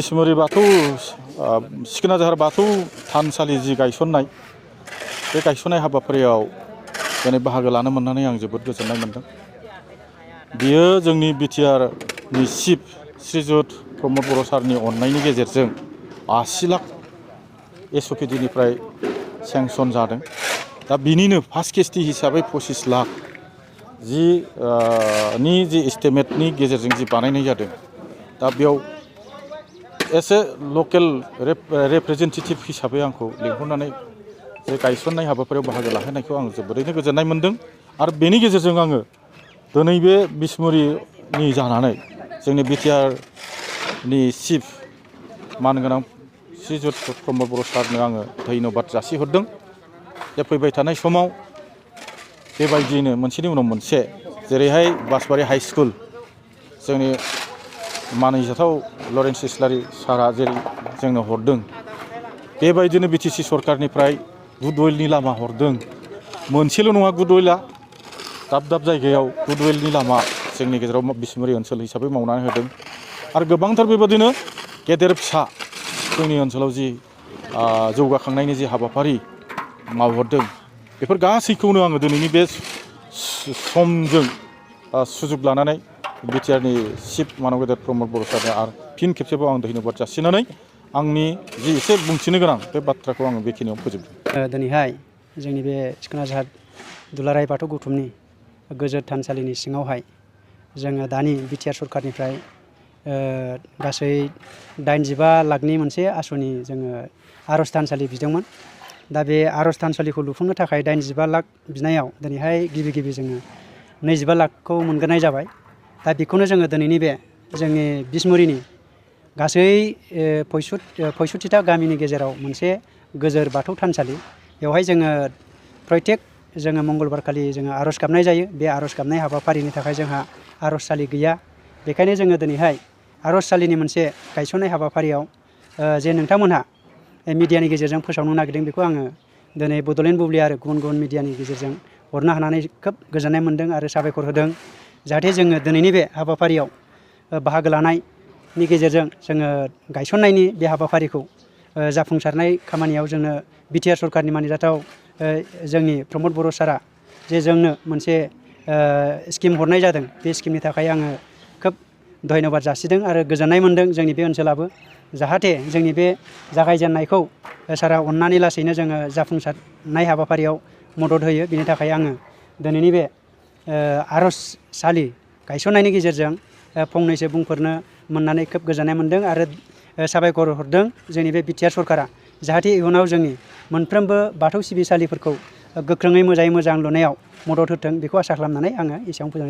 बिसमुरि बाथौ सिखोना जाहार बाथौ थानसालि जि गायसननाय बे गायसननाय हाबाफारियाव दिनै बाहागो लानो मोननानै आं जोबोद गोजोननाय मोनदों। बियो जोंनि बिटिआरनि चिफ श्रीजुत प्रमद बर' सारनि अननायनि गेजेरजों 80 लाख एसअपिडिनिफ्राय सेंसन जादों। दा बिनिनो फार्स्ट किस्ति हिसाबै 25 लाख जि एस्टिमेटनि गेजेरजों जि बानायनाय जादों। दा बेयाव एसे लकेल रिप्रेजेन्टेटिभ हिसाबै आंखौ लिंहरनानै जे गायसननाय हाबाफारियाव बाहागो लाहोनायखौ आं जोबोरैनो गोजोननाय मोनदों। आरो बेनि गेजेरजों आङो दिनै बे बिसमुरिनि जानानै जोंनि बिटिआरनि चिफ मानगोनां श्रीजुत प्रमद बर' सारनो आङो धन्यबाद जासिहरदों। जे फैबाय थानाय समाव बेबायदियैनो मोनसेनि उनाव मोनसे जेरैहाय बासबारि हाइ स्कुल जोंनि मानिजाथाव लरेन्स इस्लारि सारा जेरै जोंनो हरदों, बेबायदिनो बिटिसि सरकारनिफ्राय गुडविलनि लामा हरदों। मोनसेल' नङा गुडविलआ, दाब दाब जायगायाव गुडविलनि लामा जोंनि गेजेराव बिसमुरि ओनसोल हिसाबै मावनानै होदों। आरो गोबांथार बेबादिनो गेदेर फिसा जोंनि ओनसोलाव जि जौगाखांनायनि जि हाबाफारि मावहरदों, बेफोर गासैखौनो आङो दिनैनि बे समजों सुजुग लानानै बिटिआरनि चिफ मानगोनां प्रमद बर' सारनो आरो फिन खेबसेबाव आं धन्यबाद जासिनानै आंनि जि एसे बुंथिनो गोनां बे बाथ्राखौ आङो बेखिनियाव फोजोबदों। दिनैहाय जोंनि बे सिखोना जाहार दुलाराय बाथौ गौथुमनि गोजोर थानसालिनि सिङावहाय जोङो दानि बिटिआर सरकारनिफ्राय गासै 85 लाखनि मोनसे आसनि जोङो आर'ज थानसालि बिदोंमोन। दा बे आर'ज थानसालिखौ लुफुंनो थाखाय 85 लाख बिनायाव दिनैहाय गिबि जोङो 25 लाखखौ मोनग्रोनाय जाबाय। दा बेखौनो जोङो दिनैनि बे जोंनि बिसमुरिनि गासै 65था गामिनि गेजेराव मोनसे गोजोर बाथौ थानसालि, बेवहाय जोङो प्रयतेक जोङो मंगलबारखालि जोङो आर'ज गाबनाय जायो। बे आर'ज गाबनाय हाबाफारिनि थाखाय जोंहा आर'जसालि गैया। बेखायनो जोङो दिनैहाय आर'जसालिनि मोनसे गायसननाय हाबाफारियाव जे नोंथांमोनहा मिडियानि गेजेरजों फोसावनो नागिरदों, बेखौ आङो दिनै बड'लेण्ड बुब्लि आरो गुबुन मिडियानि गेजेरजों हरनो हानानै खोब गोजोननाय मोनदों आरो साबायखर होदों। जाहाथे जोङो दिनैनि बे हाबाफारियाव बाहागो लानायनि गेजेरजों जोङो गायसननायनि बे हाबाफारिखौ जाफुंसारनाय खामानियाव जोंनो बिटिआर सरकारनि मानिजाथाव जोंनि प्रमद बर' सारा जे जोंनो मोनसे स्किम हरनाय जादों, बे स्किमनि थाखाय आङो खोब धन्यबाद जासिदों आरो गोजोननाय मोनदों। जोंनि बे ओनसोलाबो जाहाथे जोंनि बे जागायजेननायखौ सारा अननानै लासैनो जोङो जाफुंसारनाय हाबाफारियाव मदद होयो। बिनि थाखाय आङो दिनैनि बे आर'जसालि गायसननायनि गेजेरजों फंनैसो बुंफोरनो मोननानै खोब गोजोननाय मोनदों आरो साबायखर हरदों जोंनि बे बिटिआर सरकारा, जाहाथे इयुनाव जोंनि मोनफ्रोमबो बाथौ सिबिसालिफोरखौ गोख्रोङै मोजां लुनायाव मदद होथों, बेखौ आसा खालामनानै आङो एसेयावनो फोजोबनाय